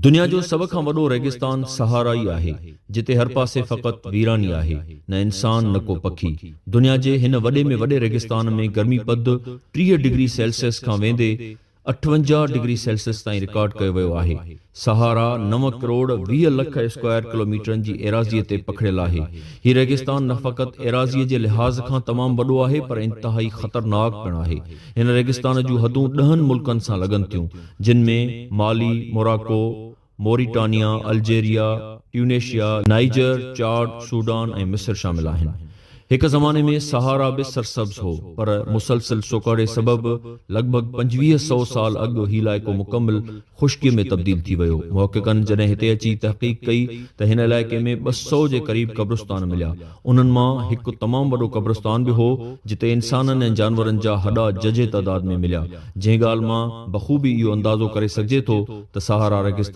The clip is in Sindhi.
دنيا جو سڀ کان وڏو ريگستان صحارا ئي آهي، جتي هر پاسي فقط ويراني آهي، نه انسان نه ڪو پکي. دنيا جي هن وڏي ۾ وڏي ريگستان ۾ گرمي پد 30 ڊگري سيلسيس کان ويندي 58 ڊگري سيلسيس تائين رڪارڊ ڪيو ويو آهي. صحارا نو ڪروڙ 20 لک اسڪوائر ڪلوميٽرن جي ايراضيء تي پکڙيل آهي. هي ريگستان نه فقط ايراضيء جي لحاظ کان تمام وڏو آهي پر انتهائي خطرناڪ پڻ آهي. هن ريگستان جون حدون ڏهن ملڪن سان لڳن ٿيون، جن ۾ Mali, Morocco, Mauritania, Algeria, Tunisia, Niger, Chad, Sudan ۽ مصر شامل آهن. هڪ زماني ۾ صحارا به سرسبز هو، پر مسلسل سوڪهڙي سبب لڳ ڀڳ 25 سئو سال اڳ هي علائقو مڪمل خشڪيء ۾ تبديل ٿي ويو. محققن جڏهن هتي اچي تحقيق ڪئي ته هن علائقي ۾ 200 جي قريب قبرستان مليا. انهن مان هڪ تمام وڏو قبرستان به هو، جتي انسانن ۽ جانورن جا هڏا ججهي تعداد ۾ مليا، جنهن ڳالهه مان بخوبي اهو اندازو ڪري سگهجي ٿو ته صحارا ريگستان.